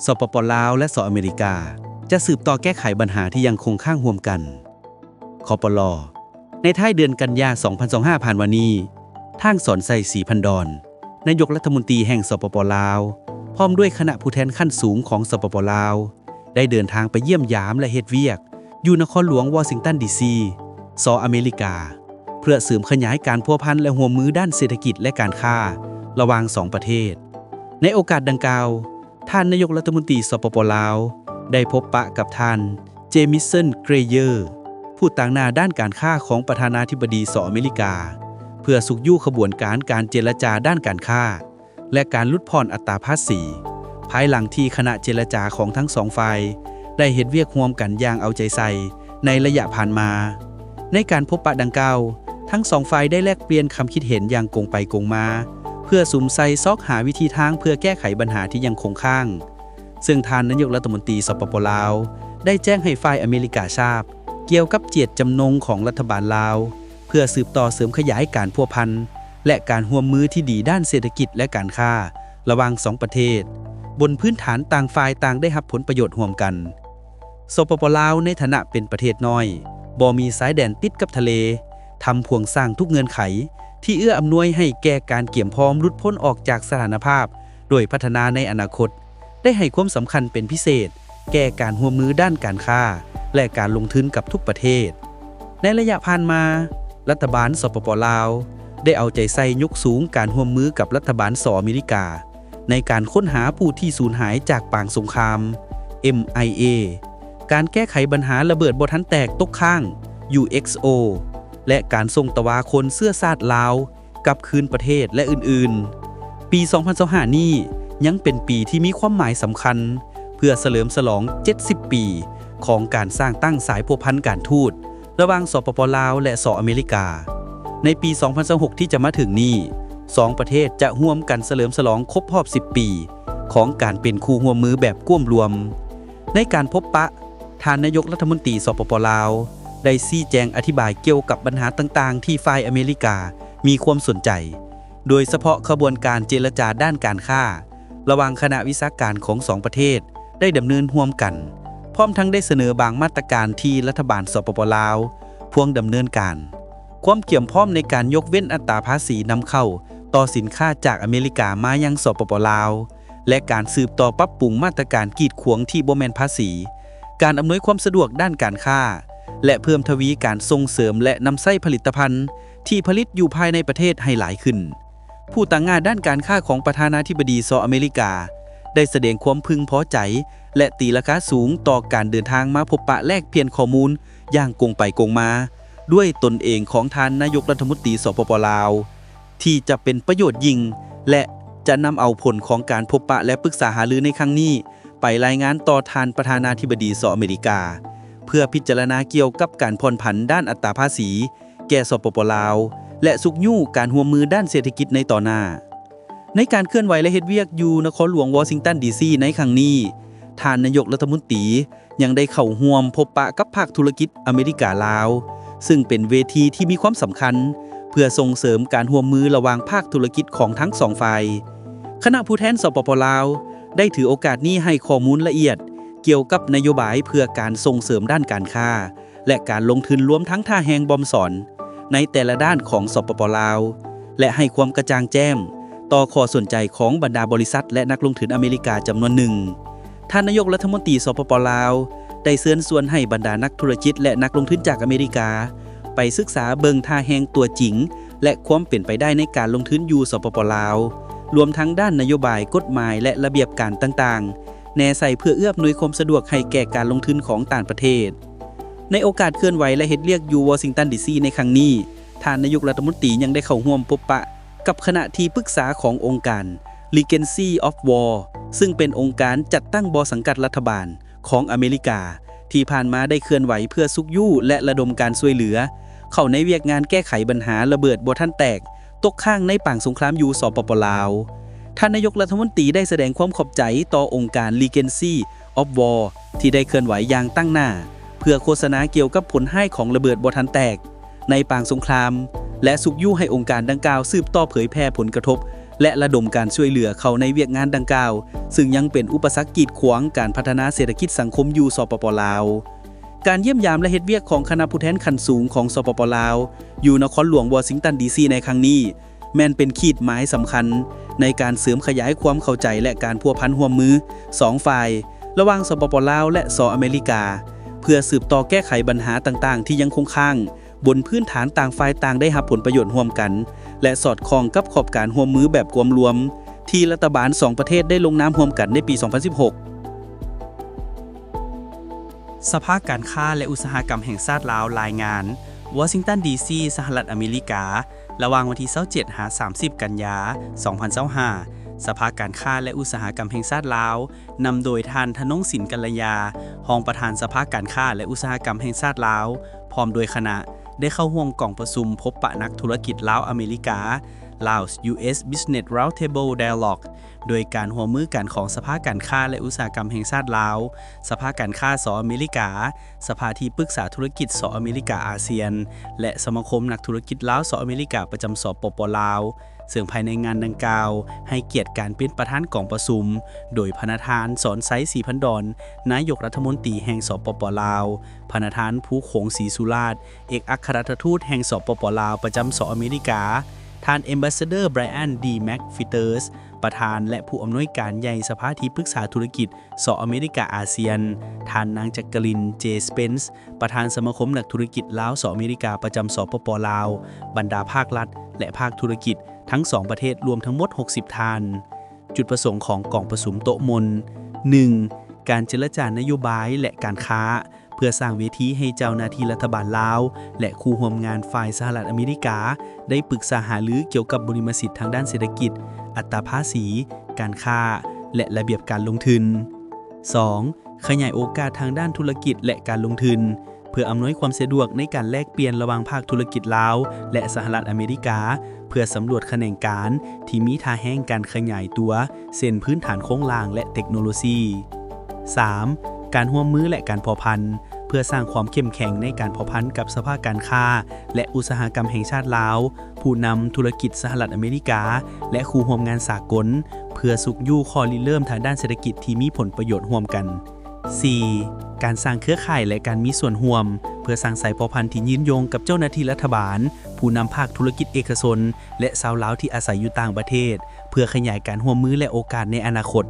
ສປປ ລາວ ແລະ ສະອາເມລິກາ ຈະສືບຕໍ່ແກ້ໄຂບັນຫາທີ່ຍັງຄົງຄ້າງຮ່ວມກັນ. ຄປລ. ໃນທ້າຍເດືອນກັນຍາ ສອງພັນຊາວຫ້າ ຜ່ານມານີ້, ທ່ານ ສອນໄຊ ສີພັນດອນ ນາຍົກລັດຖະມົນຕີແຫ່ງ ສປປ ລາວ ພ້ອມດ້ວຍຄະນະຜູ້ແທນຂັ້ນສູງຂອງ ສປປ ລາວ ໄດ້ເດີນທາງໄປຢ້ຽມຢາມ ແລະ ເຮັດວຽກຢູ່ນະຄອນຫຼວງວໍຊິງຕັນ ດີຊີ ສະອາເມລິກາ ເພື່ອເສີມຂະຫຍາຍການພົວພັນ ແລະ ຮ່ວມມືດ້ານເສດຖະກິດ ແລະ ການຄ້າລະຫວ່າງສອງປະເທດ. ໃນໂອກາດດັ່ງກ່າວ, ທ່ານນາຍົກລັດຖະມົນຕີ ສປປ ລາວ ໄດ້ພົບປະກັບທ່ານ ເຈມິສສັນ ເກຣເຢີ ຜູ້ຕາງໜ້າດ້ານການຄ້າຂອງປະທານາທິບໍດີ ສອາເມລິກາ ເພື່ອຊຸກຍູ້ຂະບວນການການເຈລະຈາດ້ານການຄ້າ ແລະ ການຫຼຸດຜ່ອນອັດຕາພາສີ, ພາຍຫຼັງທີ່ຄະນະເຈລະຈາຂອງທັງສອງຝ່າຍໄດ້ເຮັດວຽກຮ່ວມກັນຢ່າງເອົາໃຈໃສ່ໃນໄລຍະຜ່ານມາ. ໃນການພົບປະດັ່ງກ່າວ, ທັງສອງຝ່າຍໄດ້ແລກປ່ຽນຄຳຄິດເຫັນຢ່າງກົງໄປກົງມາ ເພື່ອສຸມໃສ່ຊອກຫາວິທີທາງເພື່ອແກ້ໄຂບັນຫາທີ່ຍັງຄົງຄ້າງ, ເຊິ່ງທ່ານນາຍົກລັດຖະມົນຕີ ສປປ ລາວ ໄດ້ແຈ້ງໃຫ້ຝ່າຍອາເມລິກາຊາບ ກ່ຽວກັບເຈດຈຳນົງຂອງລັດຖະບານລາວ ເພື່ອສືບຕໍ່ເສີມຂະຫຍາຍການພົວພັນ ແລະ ການຮ່ວມມືທີ່ດີດ້ານເສດຖະກິດ ແລະ ການຄ້າລະຫວ່າງສອງປະເທດ, ບົນພື້ນຖານຕ່າງຝ່າຍຕ່າງໄດ້ຮັບຜົນປະໂຫຍດຮ່ວມກັນ. ສປປ ລາວ ໃນຖານະເປັນປະເທດນ້ອຍ, ບໍ່ມີຊາຍແດນຕິດກັບທະເລ, ທຳພວງສ້າງທຸກເງື່ອນໄຂທີ່ເອື້ອອຳນວຍໃຫ້ແກ່ການກຽມພ້ອມຫຼຸດພົ້ນອອກຈາກສະຖານະພາບດ້ອຍພັດທະນາໃນອະນາຄົດ, ໄດ້ໃຫ້ຄວາມສຳຄັນເປັນພິເສດແກ່ການຮ່ວມມືດ້ານການຄ້າ ແລະ ການລົງທຶນກັບທຸກປະເທດ. ໃນໄລຍະຜ່ານມາ, ລັດຖະບານ ສປປ ລາວ ໄດ້ເອົາໃຈໃສ່ຍົກສູງການຮ່ວມມືກັບລັດຖະບານ ສອາເມລິກາ ໃນການຄົ້ນຫາຜູ້ທີ່ສູນຫາຍຈາກປາງສົງຄາມ ເອັມໄອເອ, ການແກ້ໄຂບັນຫາລະເບີດບໍ່ທັນແຕກຕົກຄ້າງ ຢູເອັກໂອ ແລະ ການສົ່ງຕະວາຄົນເຊື້ອຊາດລາວກັບຄືນປະເທດ ແລະ ອື່ນໆ. ປີສອງພັນຊາວຫ້ານີ້ຍັງເປັນປີທີ່ມີຄວາມໝາຍສຳຄັນ ເພື່ອສະເຫຼີມສະຫຼອງເຈັດສິບປີຂອງການສ້າງຕັ້ງສາຍພົວພັນການທູດ ລະຫວ່າງ ສປປ ລາວ ແລະ ສອາເມລິກາ. ໃນປີສອງພັນຊາວຫົກທີ່ຈະມາເຖິງນີ້, ສອງປະເທດຈະຮ່ວມກັນສະເຫຼີມສະຫຼອງຄົບຮອບສິບປີຂອງການເປັນຄູ່ຮ່ວມມືແບບກວມລວມ. ໃນການພົບປະ, ທ່ານນາຍົກລັດຖະມົນຕີ ສປປ ລາວ ໄດ້ຊີ້ແຈງອະທິບາຍກ່ຽວກັບບັນຫາຕ່າງໆທີ່ຝ່າຍອາເມລິກາມີຄວາມສົນໃຈ, ໂດຍສະເພາະຂະບວນການເຈລະຈາດ້ານການຄ້າ ລະຫວ່າງຄະນະວິຊາການຂອງສອງປະເທດໄດ້ດຳເນີນຮ່ວມກັນ, ພ້ອມທັງໄດ້ສະເໜີບາງມາດຕະການທີ່ລັດຖະບານ ສປປ ລາວ ພວມດຳເນີນການ, ຄວາມກຽມພ້ອມໃນການຍົກເວັ້ນອັດຕາພາສີນຳເຂົ້າຕໍ່ສິນຄ້າຈາກອາເມລິກາມາຍັງ ສປປ ລາວ ແລະ ການສືບຕໍ່ປັບປຸງມາດຕະການກີດຂວາງທີ່ບໍ່ແມ່ນພາສີ, ການອຳນວຍຄວາມສະດວກດ້ານການຄ້າ ແລະ ເພີ່ມທະວີການສົ່ງເສີມ ແລະ ນຳໃຊ້ຜະລິດຕະພັນທີ່ຜະລິດຢູ່ພາຍໃນປະເທດໃຫ້ຫຼາຍຂຶ້ນ. ຜູ້ຕາງໜ້າດ້ານການຄ້າຂອງປະທານາທິບໍດີ ສອາເມລິກາ ໄດ້ສະແດງຄວາມເພິ່ງພໍໃຈ ແລະ ຕີລາຄາສູງຕໍ່ການເດີນທາງມາພົບປະແລກປ່ຽນຂໍ້ມູນຢ່າງກົງໄປກົງມາດ້ວຍຕົນເອງຂອງທ່ານນາຍົກລັດຖະມົນຕີ ສປປ ລາວ ທີ່ຈະເປັນປະໂຫຍດຍິ່ງ ແລະ ຈະນຳເອົາຜົນຂອງການພົບປະ ແລະ ປຶກສາຫາລືໃນຄັ້ງນີ້ ໄປລາຍງານຕໍ່ທ່ານປະທານາທິບໍດີ ສອາເມລິກາ ເພື່ອພິຈາລະນາກ່ຽວກັບການຜ່ອນຜັນດ້ານອັດຕາພາສີແກ່ ສປປ ລາວ ແລະ ຊຸກຍູ້ການຮ່ວມມືດ້ານເສດຖະກິດໃນຕໍ່ໜ້າ. ໃນການເຄື່ອນໄຫວ ແລະ ເຮັດວຽກຢູ່ນະຄອນຫຼວງວໍຊິງຕັນ ດີຊີ ໃນຄັ້ງນີ້, ທ່ານນາຍົກລັດຖະມົນຕີ ຍັງໄດ້ເຂົ້າຮ່ວມພົບປະກັບພາກທຸລະກິດອາເມລິກາລາວ, ເຊິ່ງເປັນເວທີທີ່ມີຄວາມສຳຄັນເພື່ອສົ່ງເສີມການຮ່ວມມືລະຫວ່າງພາກທຸລະກິດຂອງທັງສອງຝ່າຍ. ຄະນະຜູ້ແທນ ສປປ ລາວ ໄດ້ຖືໂອກາດນີ້ໃຫ້ຂໍ້ມູນລະອຽດກ່ຽວກັບນະໂຍບາຍເພື່ອການສົ່ງເສີມດ້ານການຄ້າ ແລະ ການລົງທຶນ ລວມທັງທ່າແຮງບອມສອນໃນແຕ່ລະດ້ານຂອງ ສປປ ລາວ ແລະ ໃຫ້ຄວາມກະຈ່າງແຈ້ງຕໍ່ຂໍ້ສົນໃຈຂອງບັນດາບໍລິສັດ ແລະ ນັກລົງທຶນອາເມລິກາຈຳນວນໜຶ່ງ. ທ່ານນາຍົກລັດຖະມົນຕີ ສປປ ລາວ ໄດ້ເຊີນຊວນໃຫ້ບັນດານັກທຸລະກິດ ແລະ ນັກລົງທຶນຈາກອາເມລິກາ ໄປສຶກສາເບິ່ງທ່າແຮງຕົວຈິງ ແລະ ຄວາມເປັນໄປໄດ້ໃນການລົງທຶນຢູ່ ສປປ ລາວ, ລວມທັງດ້ານນະໂຍບາຍ, ກົດໝາຍ ແລະ ລະບຽບການຕ່າງໆ ແນໃສ່ເພື່ອເອື້ອອຳນວຍຄວາມສະດວກໃຫ້ແກ່ການລົງທຶນຂອງຕ່າງປະເທດ. ໃນໂອກາດເຄື່ອນໄຫວ ແລະ ເຮັດວຽກຢູ່ວໍຊິງຕັນ ດີຊີ ໃນຄັ້ງນີ້, ທ່ານນາຍົກລັດຖະມົນຕີຍັງໄດ້ເຂົ້າຮ່ວມພົບປະກັບຄະນະທີ່ປຶກສາຂອງອົງການ Legacy of War ເຊິ່ງເປັນອົງການຈັດຕັ້ງບໍ່ສັງກັດລັດຖະບານຂອງອາເມລິກາ ທີ່ຜ່ານມາໄດ້ເຄື່ອນໄຫວເພື່ອຊຸກຍູ້ ແລະ ລະດົມການຊ່ວຍເຫຼືອເຂົ້າໃນວຽກງານແກ້ໄຂບັນຫາລະເບີດບໍ່ທັນແຕກ ຕົກຄ້າງໃນປາງສົງຄາມຢູ່ ສປປ ລາວ. ທ່ານນາຍົກລັດຖະມົນຕີໄດ້ສະແດງຄວາມຂອບໃຈຕໍ່ອົງການ Legacy of War ທີ່ໄດ້ເຄື່ອນໄຫວຢ່າງຕັ້ງໜ້າ ເພື່ອໂຄສະນາກ່ຽວກັບຜົນຮ້າຍຂອງລະເບີດບໍ່ທັນແຕກໃນປາງສົງຄາມ ແລະ ຊຸກຍູ້ໃຫ້ອົງການດັ່ງກ່າວສືບຕໍ່ເຜີຍແຜ່ຜົນກະທົບ ແລະ ລະດົມການຊ່ວຍເຫຼືອເຂົ້າໃນວຽກງານດັ່ງກ່າວ, ຊຶ່ງຍັງເປັນອຸປະສັກກີດຂວາງການພັດທະນາເສດຖະກິດສັງຄົມຢູ່ ສປປ ລາວ. ການຢ້ຽມຢາມ ແລະ ເຮັດວຽກຂອງຄະນະຜູ້ແທນຂັ້ນສູງຂອງ ສປປ ລາວ ຢູ່ນະຄອນຫຼວງວໍຊິງຕັນ ດີຊີ ໃນຄັ້ງນີ້ ແມ່ນເປັນຂີດໝາຍສຳຄັນໃນການເສີມຂະຫຍາຍຄວາມເຂົ້າໃຈ ແລະ ການພົວພັນຮ່ວມມືສອງຝ່າຍ ລະຫວ່າງ ສປປ ລາວ ແລະ ສອາເມລິກາ ເພື່ອສືບຕໍ່ແກ້ໄຂບັນຫາຕ່າງໆທີ່ຍັງຄົງຄ້າງ ບົນພື້ນຖານຕ່າງຝ່າຍຕ່າງໄດ້ຮັບຜົນປະໂຫຍດຮ່ວມກັນ ແລະ ສອດຄ່ອງກັບຂອບການຮ່ວມມືແບບກວມລວມ ທີ່ລັດຖະບານສອງປະເທດໄດ້ລົງນາມຮ່ວມກັນໃນປີສອງພັນສິບຫົກ. ສະພາການຄ້າ ແລະ ອຸດສາຫະກຳແຫ່ງຊາດລາວລາຍງານ, ວໍຊິງຕັນ ດີຊີ ສະຫະລັດອາເມລິກາ, ລະຫວ່າງວັນທີຊາວເຈັດ ຫາ ສາມສິບ ກັນຍາ ສອງພັນຊາວຫ້າ, ສະພາການຄ້າ ແລະ ອຸດສາຫະກຳແຫ່ງຊາດລາວ ນຳໂດຍທ່ານ ທະນົງສິນ ກັນລະຍາ ຮອງປະທານສະພາການຄ້າ ແລະ ອຸດສາຫະກຳແຫ່ງຊາດລາວ ພ້ອມດ້ວຍຄະນະ ໄດ້ເຂົ້າຮ່ວມກອງປະຊຸມພົບປະນັກທຸລະກິດລາວອາເມລິກາ Laos-US Business Roundtable Dialogue ໂດຍການຮ່ວມມືກັນຂອງສະພາການຄ້າ ແລະ ອຸດສາຫະກຳແຫ່ງຊາດລາວ, ສະພາການຄ້າ ສອາເມລິກາ, ສະພາທີ່ປຶກສາທຸລະກິດ ສອາເມລິກາອາຊຽນ ແລະ ສະມາຄົມນັກທຸລະກິດລາວ ສອາເມລິກາ ປະຈຳ ສປປ ລາວ, ເຊິ່ງພາຍໃນງານດັ່ງກ່າວ ໃຫ້ກຽດການເປັນປະທານກອງປະຊຸມ ໂດຍພະນະທ່ານ ສອນໄຊ ສີພັນດອນ ນາຍົກລັດຖະມົນຕີແຫ່ງ ສປປ ລາວ, ພະນະທ່ານ ພູຄົງ ສີສຸລາດ ເອກອັກຄະລັດຖະທູດແຫ່ງ ສປປ ລາວ ປະຈຳ ສອາເມລິກາ, ທ່ານ Ambassador Brian D. McPheeters ປະທານ ແລະ ຜູ້ອຳນວຍການໃຫຍ່ສະພາທີ່ປຶກສາທຸລະກິດ ສອາເມລິກາອາຊຽນ, ທ່ານນາງ ຈັກກະລິນ ເຈ ສະເປນ ປະທານສະມາຄົມນັກທຸລະກິດລາວ ສອາເມລິກາ ປະຈຳ ສປປ ລາວ, ບັນດາພາກລັດ ແລະ ພາກທຸລະກິດທັງສອງປະເທດ ລວມທັງໝົດຫົກສິບທ່ານ. ຈຸດປະສົງຂອງກອງປະຊຸມໂຕະມົນ ໜຶ່ງ ການເຈລະຈານະໂຍບາຍ ແລະ ການຄ້າ ເພື່ອສ້າງເວທີໃຫ້ເຈົ້າໜ້າທີ່ລັດຖະບານລາວ ແລະ ຄູ່ຮ່ວມງານຝ່າຍສະຫະລັດອາເມລິກາ ໄດ້ປຶກສາຫາລືກ່ຽວກັບບຸລິມະສິດທາງດ້ານເສດຖະກິດ, ອັດຕາພາສີ, ການຄ້າ ແລະ ລະບຽບການລົງທຶນ. ສອງ ຂະຫຍາຍໂອກາດທາງດ້ານທຸລະກິດ ແລະ ການລົງທຶນ ເພື່ອອຳນວຍຄວາມສະດວກໃນການແລກປ່ຽນລະຫວ່າງພາກທຸລະກິດລາວ ແລະ ສະຫະລັດອາເມລິກາ ເພື່ອສຳຫຼວດຂະແໜງການທີ່ມີທ່າແຮງການຂະຫຍາຍຕົວ ເຊັ່ນ ພື້ນຖານໂຄງລ່າງ ແລະ ເຕັກໂນໂລຊີ. ສາມ ການຮ່ວມມື ແລະ ການພົວພັນ ເພື່ອສ້າງຄວາມເຂັ້ມແຂງໃນການພົວພັນກັບສະພາການຄ້າ ແລະ ອຸດສາຫະກຳແຫ່ງຊາດລາວ, ຜູ້ນຳທຸລະກິດສະຫະລັດອາເມລິກາ ແລະ ຄູ່ຮ່ວມງານສາກົນ ເພື່ອຊຸກຍູ້ຂໍ້ລິເລີ່ມທາງດ້ານເສດຖະກິດທີ່ມີຜົນປະໂຫຍດຮ່ວມກັນ. ສີ່ ການສ້າງເຄືອຂ່າຍ ແລະ ການມີສ່ວນຮ່ວມ ເພື່ອສ້າງສາຍພົວພັນທີ່ຍືນຍົງກັບເຈົ້າໜ້າທີ່ລັດຖະບານ, ຜູ້ນຳພາກທຸລະກິດເອກະຊົນ ແລະ ຊາວລາວທີ່ອາໄສຢູ່ຕ່າງປະເທດ ເພື່ອຂະຫຍາຍການຮ່ວມມື ແລະ ໂອກາດໃນອະນາຄົດ.